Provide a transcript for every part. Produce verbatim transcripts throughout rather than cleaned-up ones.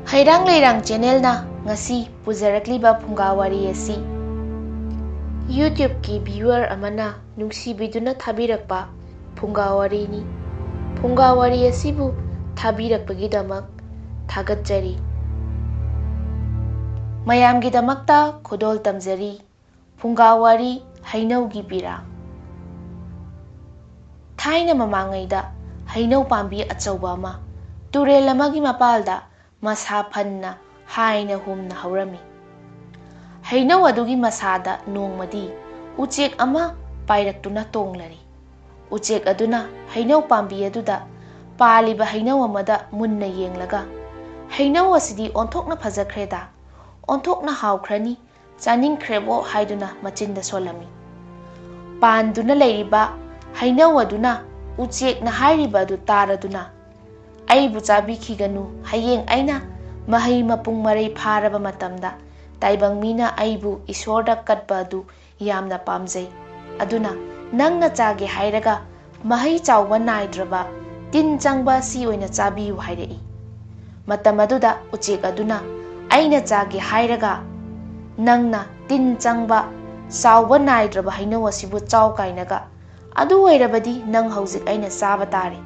ꯍꯩꯔꯥꯡ ꯂꯩꯔꯥꯡ ꯆꯦꯅꯦꯜꯅ ꯉꯁꯤ ꯄꯨꯖꯔꯛꯂꯤꯕ ꯐꯨꯡꯒꯥ ꯋꯥꯔꯤ ꯑꯁꯤ YouTube-ꯀꯤ viewer ꯑꯃꯅ ꯅꯨꯡꯁꯤꯕꯤꯗꯨꯅ ꯊꯥꯕꯤꯔꯛꯄ ꯐꯨꯡꯒꯥ ꯋꯥꯔꯤꯅꯤ꯫ ꯐꯨꯡꯒꯥ ꯋꯥꯔꯤ ꯑꯁꯤꯕꯨ ꯊꯥꯕꯤꯔꯛꯄꯒꯤꯗꯃꯛ ꯊꯥꯒꯠꯆꯔꯤ꯫ ꯃꯌꯥꯝꯒꯤꯗꯃꯛꯇ ꯈꯨꯗꯣꯜ ꯇꯝꯖꯔꯤ꯫ ꯐꯨꯡꯒꯥ ꯋꯥꯔꯤ ꯍꯩꯅꯧꯒꯤ ꯕꯤꯔꯥ꯫ ꯊꯥꯏꯅ ꯃꯃꯥꯡꯉꯩꯗ ꯍꯩꯅꯧ ꯄꯥꯝꯕꯤ ꯑꯆꯧꯕ ꯑꯃ ꯇꯨꯔꯦꯜ ꯑꯃꯒꯤ ꯃꯄꯥꯜꯗ ꯃꯁꯥ ꯐꯟꯅ ꯍꯥꯏꯅ ꯍꯨꯝꯅ ꯍꯧꯔꯝꯃꯤ꯫ ꯍꯩꯅꯧ ꯑꯗꯨꯒꯤ ꯃꯁꯥꯗ ꯅꯣꯡꯃꯗꯤ ꯎꯆꯦꯛ ꯑꯃ ꯄꯥꯏꯔꯛꯇꯨꯅ ꯇꯣꯡꯂꯔꯤ꯫ ꯎꯆꯦꯛ ꯑꯗꯨꯅ ꯍꯩꯅꯧ ꯄꯥꯝꯕꯤ ꯑꯗꯨꯗ ꯄꯥꯜꯂꯤꯕ ꯍꯩꯅꯧ ꯑꯃꯗ ꯃꯨꯟꯅ ꯌꯦꯡꯂꯒ, "ꯍꯩꯅꯧ ꯑꯁꯤꯗꯤ ꯑꯣꯟꯊꯣꯛꯅ ꯐꯖꯈ꯭ꯔꯦꯗ, ꯑꯣꯟꯊꯣꯛꯅ ꯍꯥꯎꯈ꯭ꯔꯅꯤ, ꯆꯥꯅꯤꯡꯈ꯭ꯔꯦꯕꯣ" ꯍꯥꯏꯗꯨꯅ ꯃꯆꯤꯟꯗ ꯁꯣꯜꯂꯝꯃꯤ꯫ ꯄꯥꯟꯗꯨꯅ ꯂꯩꯔꯤꯕ ꯍꯩꯅꯧ ꯑꯗꯨꯅ ꯎꯆꯦꯛꯅ ꯍꯥꯏꯔꯤꯕ ꯑꯗꯨ ꯇꯥꯔꯗꯨꯅ, "ꯑꯩꯕꯨ ꯆꯥꯕꯤꯈꯤꯒꯅꯨ, ꯍꯌꯦꯡ ꯑꯩꯅ ꯃꯍꯩ ꯃꯄꯨꯡ ꯃꯔꯩ ꯐꯥꯔꯕ ꯃꯇꯝꯗ ꯇꯥꯏꯕꯪ ꯃꯤꯅ ꯑꯩꯕꯨ ꯏꯁꯣꯔꯗ ꯀꯠꯄ ꯑꯗꯨ ꯌꯥꯝꯅ ꯄꯥꯝꯖꯩ꯫ ꯑꯗꯨꯅ ꯅꯪꯅ ꯆꯥꯒꯦ ꯍꯥꯏꯔꯒ ꯃꯍꯩ ꯆꯥꯎꯕ ꯅꯥꯏꯗ꯭ꯔꯕ ꯇꯤꯟ ꯆꯪꯕ ꯑꯁꯤ ꯑꯣꯏꯅ ꯆꯥꯕꯤꯌꯨ" ꯍꯥꯏꯔꯛꯏ꯫ ꯃꯇꯝ ꯑꯗꯨꯗ ꯎꯆꯦꯛ ꯑꯗꯨꯅ, "ꯑꯩꯅ ꯆꯥꯒꯦ ꯍꯥꯏꯔꯒ ꯅꯪꯅ ꯇꯤꯟ ꯆꯪꯕ ꯆꯥꯎꯕ ꯅꯥꯏꯗ꯭ꯔꯕ ꯍꯩꯅꯧ ꯑꯁꯤꯕꯨ ꯆꯥꯎ" ꯀꯥꯏꯅꯒ, "ꯑꯗꯨ ꯑꯣꯏꯔꯕꯗꯤ ꯅꯪ ꯍꯧꯖꯤꯛ ꯑꯩꯅ ꯆꯥꯕ ꯇꯥꯔꯦ"꯫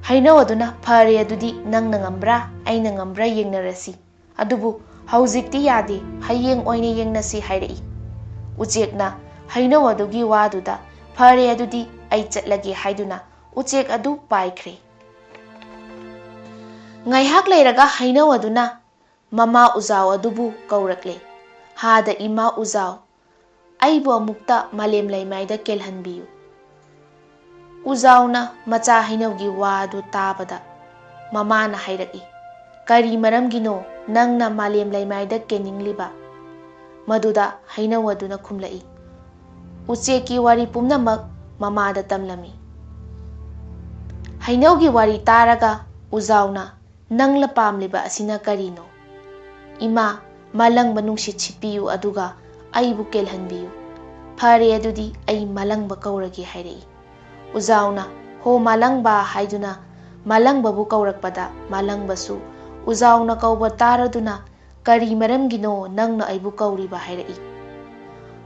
ꯍꯩꯅꯧ ꯑꯗꯨꯅ, "ꯐꯔꯦ, ꯑꯗꯨꯗꯤ ꯅꯪꯅ ꯉꯝꯕ꯭ꯔꯥ, ꯑꯩꯅ ꯉꯝꯕ꯭ꯔꯥ ꯌꯦꯡꯅꯔꯁꯤ꯫ ꯑꯗꯨꯕꯨ ꯍꯧꯖꯤꯛꯇꯤ ꯌꯥꯗꯦ, ꯍꯌꯦꯡ ꯑꯣꯏꯅ ꯌꯦꯡꯅꯁꯤ" ꯍꯥꯏꯔꯛꯏ꯫ ꯎꯆꯦꯛꯅ ꯍꯩꯅꯧ ꯑꯗꯨꯒꯤ ꯋꯥꯗꯨꯗ, "ꯐꯔꯦ, ꯑꯗꯨꯗꯤ ꯑꯩ ꯆꯠꯂꯒꯦ" ꯍꯥꯏꯗꯨꯅ ꯎꯆꯦꯛ ꯑꯗꯨ ꯄꯥꯏꯈ꯭ꯔꯦ꯫ ꯉꯥꯏꯍꯥꯛ ꯂꯩꯔꯒ ꯍꯩꯅꯧ ꯑꯗꯨꯅ ꯃꯃꯥ ꯎꯖꯥꯎ ꯑꯗꯨꯕꯨ ꯀꯧꯔꯛꯂꯦ꯫ "ꯍꯥꯗ ꯏꯃꯥ ꯎꯖꯥꯎ, ꯑꯩꯕꯨ ꯑꯃꯨꯛꯇ ꯃꯥꯂꯦꯝ ꯂꯩꯃꯥꯏꯗ ꯀꯦꯜꯍꯟꯕꯤꯌꯨ"꯫ ꯎꯖꯥꯎꯅ ꯃꯆꯥ ꯍꯩꯅꯧꯒꯤ ꯋꯥ ꯑꯗꯨ ꯇꯥꯕꯗ ꯃꯃꯥꯅ ꯍꯥꯏꯔꯛꯏ, "ꯀꯔꯤ ꯃꯔꯝꯒꯤꯅꯣ ꯅꯪꯅ ꯃꯥꯂꯦꯝ ꯂꯩꯃꯥꯏꯗ ꯀꯦꯟꯅꯤꯡꯂꯤꯕ?" ꯃꯗꯨꯗ ꯍꯩꯅꯧ ꯑꯗꯨꯅ ꯈꯨꯝꯂꯛꯏ, "ꯎꯆꯦꯛꯀꯤ ꯋꯥꯔꯤ ꯄꯨꯝꯅꯃꯛ ꯃꯃꯥꯗ ꯇꯝꯂꯝꯃꯤ"꯫ ꯍꯩꯅꯧꯒꯤ ꯋꯥꯔꯤ ꯇꯥꯔꯒ ꯎꯖꯥꯎꯅ, "ꯅꯪꯅ ꯄꯥꯝꯂꯤꯕ ꯑꯁꯤꯅ ꯀꯔꯤꯅꯣ?" "ꯏꯃꯥ, ꯃꯥꯂꯪꯕ ꯅꯨꯡꯁꯤꯠ ꯁꯤꯠꯄꯤꯌꯨ, ꯑꯗꯨꯒ ꯑꯩꯕꯨ ꯀꯦꯜꯍꯟꯕꯤꯌꯨ"꯫ "ꯐꯔꯦ, ꯑꯗꯨꯗꯤ ꯑꯩ ꯃꯥꯂꯪꯕ ꯀꯧꯔꯒꯦ" ꯍꯥꯏꯔꯛꯏ꯫ ꯎꯖꯥꯎꯅ, "ꯍꯣ ꯃꯥꯂꯪꯕ" ꯍꯥꯏꯗꯨꯅ ꯃꯥꯂꯪꯕꯕꯨ ꯀꯧꯔꯛꯄꯗ ꯃꯥꯂꯪꯕꯁꯨ ꯎꯖꯥꯎꯅ ꯀꯧꯕ ꯇꯥꯔꯗꯨꯅ, "ꯀꯔꯤ ꯃꯔꯝꯒꯤꯅꯣ ꯅꯪꯅ ꯑꯩꯕꯨ ꯀꯧꯔꯤꯕ?" ꯍꯥꯏꯔꯛꯏ꯫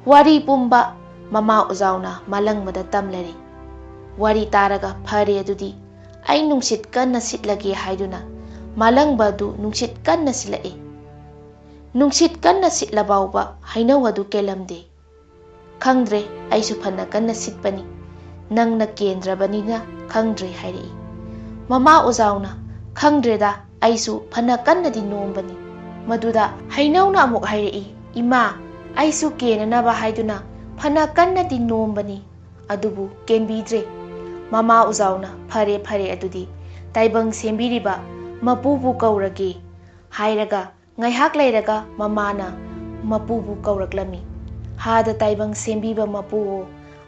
ꯋꯥꯔꯤ ꯄꯨꯝꯕ ꯃꯃꯥ ꯎꯖꯥꯎꯅ ꯃꯥꯂꯪꯕꯗ ꯇꯝꯂꯔꯤ꯫ ꯋꯥꯔꯤ ꯇꯥꯔꯒ, "ꯐꯔꯦ ꯑꯗꯨꯗꯤ, ꯑꯩ ꯅꯨꯡꯁꯤꯠ ꯀꯟꯅ ꯁꯤꯠꯂꯒꯦ" ꯍꯥꯏꯗꯨꯅ ꯃꯥꯂꯪꯕ ꯑꯗꯨ ꯅꯨꯡꯁꯤꯠ ꯀꯟꯅ ꯁꯤꯠꯂꯛꯏ꯫ ꯅꯨꯡꯁꯤꯠ ꯀꯟꯅ ꯁꯤꯠꯂꯐꯥꯎꯕ ꯍꯩꯅꯧ ꯑꯗꯨ ꯀꯦꯜꯂꯝꯗꯦ꯫ "ꯈꯪꯗ꯭ꯔꯦ, ꯑꯩꯁꯨ ꯐꯅ ꯀꯟꯅ ꯁꯤꯠꯄꯅꯤ, ꯅꯪꯅ ꯀꯦꯟꯗ꯭ꯔꯕꯅꯤꯅ ꯈꯪꯗ꯭ꯔꯦ" ꯍꯥꯏꯔꯛꯏ꯫ ꯃꯃꯥ ꯎꯖꯥꯎꯅ, "ꯈꯪꯗ꯭ꯔꯦꯗ, ꯑꯩꯁꯨ ꯐꯅ ꯀꯟꯅꯗꯤ ꯅꯣꯝꯕꯅꯤ"꯫ ꯃꯗꯨꯗ ꯍꯩꯅꯧꯅ ꯑꯃꯨꯛ ꯍꯥꯏꯔꯛꯏ, "ꯏꯃꯥ, ꯑꯩꯁꯨ ꯀꯦꯟꯅꯅꯕ ꯍꯥꯏꯗꯨꯅ ꯐꯅ ꯀꯟꯅꯗꯤ ꯅꯣꯝꯕꯅꯤ, ꯑꯗꯨꯕꯨ ꯀꯦꯟꯕꯤꯗ꯭ꯔꯦ"꯫ ꯃꯃꯥ ꯎꯖꯥꯎꯅ, "ꯐꯔꯦ, ꯐꯔꯦ, ꯑꯗꯨꯗꯤ ꯇꯥꯏꯕꯪ ꯁꯦꯝꯕꯤꯔꯤꯕ ꯃꯄꯨꯕꯨ ꯀꯧꯔꯒꯦ" ꯍꯥꯏꯔꯒ, ꯉꯥꯏꯍꯥꯛ ꯂꯩꯔꯒ ꯃꯃꯥꯅ ꯃꯄꯨꯕꯨ ꯀꯧꯔꯛꯂꯝꯃꯤ꯫ "ꯍꯥꯗ ꯇꯥꯏꯕꯪ ꯁꯦꯝꯕꯤꯕ ꯃꯄꯨꯑꯣ,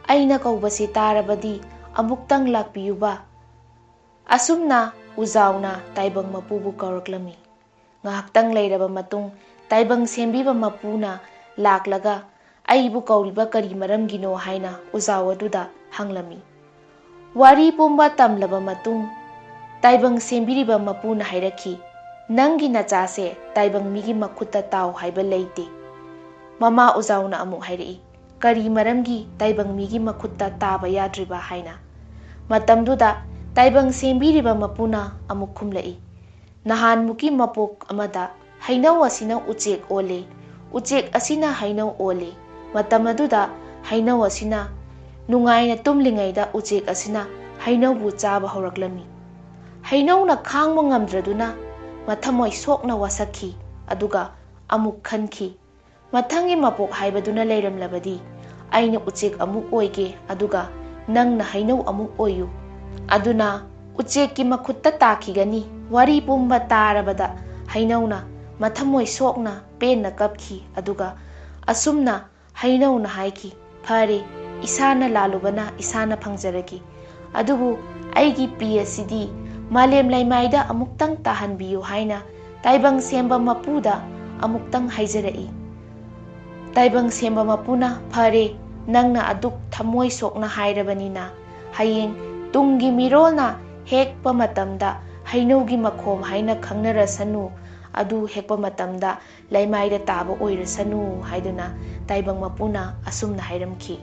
ꯑꯩꯅ ꯀꯧꯕꯁꯤ ꯇꯥꯔꯕꯗꯤ ꯑꯃꯨꯛꯇꯪ ꯂꯥꯛꯄꯤꯌꯨꯕ"꯫ ꯑꯁꯨꯝꯅ ꯎꯖꯥꯎꯅ ꯇꯥꯏꯕꯪ ꯃꯄꯨꯕꯨ ꯀꯧꯔꯛꯂꯝꯃꯤ꯫ ꯉꯥꯏꯍꯥꯛꯇꯪ ꯂꯩꯔꯕ ꯃꯇꯨꯡ, ꯇꯥꯏꯕꯪ ꯁꯦꯝꯕꯤꯕ ꯃꯄꯨꯅ ꯂꯥꯛꯂꯒ, "ꯑꯩꯕꯨ ꯀꯧꯔꯤꯕ ꯀꯔꯤ ꯃꯔꯝꯒꯤꯅꯣ?" ꯍꯥꯏꯅ ꯎꯖꯥꯎ ꯑꯗꯨꯗ ꯍꯪꯂꯝꯃꯤ꯫ ꯋꯥꯔꯤ ꯄꯨꯝꯕ ꯇꯝꯂꯕ ꯃꯇꯨꯡ, ꯇꯥꯏꯕꯪ ꯁꯦꯝꯕꯤꯔꯤꯕ ꯃꯄꯨꯅ ꯍꯥꯏꯔꯛꯈꯤ, "ꯅꯪꯒꯤ ꯅꯆꯥꯁꯦ ꯇꯥꯏꯕꯪ ꯃꯤꯒꯤ ꯃꯈꯨꯠꯇ ꯇꯥꯎ ꯍꯥꯏꯕ ꯂꯩꯇꯦ"꯫ ꯃꯃꯥ ꯎꯖꯥꯎꯅ ꯑꯃꯨꯛ ꯍꯥꯏꯔꯛꯏ, "ꯀꯔꯤ ꯃꯔꯝꯒꯤ ꯇꯥꯏꯕꯪ ꯃꯤꯒꯤ ꯃꯈꯨꯠꯇ ꯇꯥꯕ ꯌꯥꯗ꯭ꯔꯤꯕ?" ꯍꯥꯏꯅ꯫ ꯃꯇꯝꯗꯨꯗ ꯇꯥꯏꯕꯪ ꯁꯦꯝꯕꯤꯔꯤꯕ ꯃꯄꯨꯅ ꯑꯃꯨꯛ ꯈꯨꯝꯂꯛꯏ, "ꯅꯍꯥꯟꯃꯨꯛꯀꯤ ꯃꯄꯣꯛ ꯑꯃꯗ ꯍꯩꯅꯧ ꯑꯁꯤꯅ ꯎꯆꯦꯛ ꯑꯣꯜꯂꯦ, ꯎꯆꯦꯛ ꯑꯁꯤꯅ ꯍꯩꯅꯧ ꯑꯣꯜꯂꯦ꯫ ꯃꯇꯝ ꯑꯗꯨꯗ ꯍꯩꯅꯧ ꯑꯁꯤꯅ ꯅꯨꯡꯉꯥꯏꯅ ꯇꯨꯝꯂꯤꯉꯩꯗ ꯎꯆꯦꯛ ꯑꯁꯤꯅ ꯍꯩꯅꯧꯕꯨ ꯆꯥꯕ ꯍꯧꯔꯛꯂꯝꯃꯤ꯫ ꯍꯩꯅꯧꯅ ꯈꯥꯡꯕ ꯉꯝꯗ꯭ꯔꯗꯨꯅ ꯃꯊꯃꯣꯏ ꯁꯣꯛꯅ ꯋꯥꯁꯛꯈꯤ, ꯑꯗꯨꯒ ꯑꯃꯨꯛ ꯈꯟꯈꯤ, ꯃꯊꯪꯒꯤ ꯃꯄꯣꯛ ꯍꯥꯏꯕꯗꯨꯅ ꯂꯩꯔꯝꯂꯕꯗꯤ ꯑꯩꯅ ꯎꯆꯦꯛ ꯑꯃꯨꯛ ꯑꯣꯏꯒꯦ, ꯑꯗꯨꯒ ꯅꯪꯅ ꯍꯩꯅꯧ ꯑꯃꯨꯛ ꯑꯣꯏꯌꯨ꯫ ꯑꯗꯨꯅ ꯎꯆꯦꯛꯀꯤ ꯃꯈꯨꯠꯇ ꯇꯥꯈꯤꯒꯅꯤ"꯫ ꯋꯥꯔꯤ ꯄꯨꯝꯕ ꯇꯥꯔꯕꯗ ꯍꯩꯅꯧꯅ ꯃꯊꯃꯣꯏ ꯁꯣꯛꯅ ꯄꯦꯟꯅ ꯀꯞꯈꯤ, ꯑꯗꯨꯒ ꯑꯁꯨꯝꯅ ꯍꯩꯅꯧꯅ ꯍꯥꯏꯈꯤ, "ꯐꯔꯦ, ꯏꯁꯥꯅ ꯂꯥꯜꯂꯨꯕꯅ ꯏꯁꯥꯅ ꯐꯪꯖꯔꯒꯦ꯫ ꯑꯗꯨꯕꯨ ꯑꯩꯒꯤ ꯄꯤ ꯑꯁꯤꯗꯤ ꯃꯥꯂꯦꯝ ꯂꯩꯃꯥꯏꯗ ꯑꯃꯨꯛꯇꯪ ꯇꯥꯍꯟꯕꯤꯌꯨ" ꯍꯥꯏꯅ ꯇꯥꯏꯕꯪ ꯁꯦꯝꯕ ꯃꯄꯨꯗ ꯑꯃꯨꯛꯇꯪ ꯍꯥꯏꯖꯔꯛꯏ꯫ ꯇꯥꯏꯕꯪ ꯁꯦꯝꯕ ꯃꯄꯨꯅ, "ꯐꯔꯦ, ꯅꯪꯅ ꯑꯗꯨꯛ ꯊꯃꯣꯏ ꯁꯣꯛꯅ ꯍꯥꯏꯔꯕꯅꯤꯅ, ꯍꯌꯦꯡ ꯇꯨꯡꯒꯤ ꯃꯤꯔꯣꯜꯅ ꯍꯦꯛꯄ ꯃꯇꯝꯗ ꯍꯩꯅꯧꯒꯤ ꯃꯈꯣꯝ ꯍꯥꯏꯅ ꯈꯪꯅꯔꯁꯅꯨ, ꯑꯗꯨ ꯍꯦꯛꯄ ꯃꯇꯝꯗ ꯂꯩꯃꯥꯏꯗ ꯇꯥꯕ ꯑꯣꯏꯔꯁꯅꯨ" ꯍꯥꯏꯗꯨꯅ ꯇꯥꯏꯕꯪ ꯃꯄꯨꯅ ꯑꯁꯨꯝꯅ ꯍꯥꯏꯔꯝꯈꯤ꯫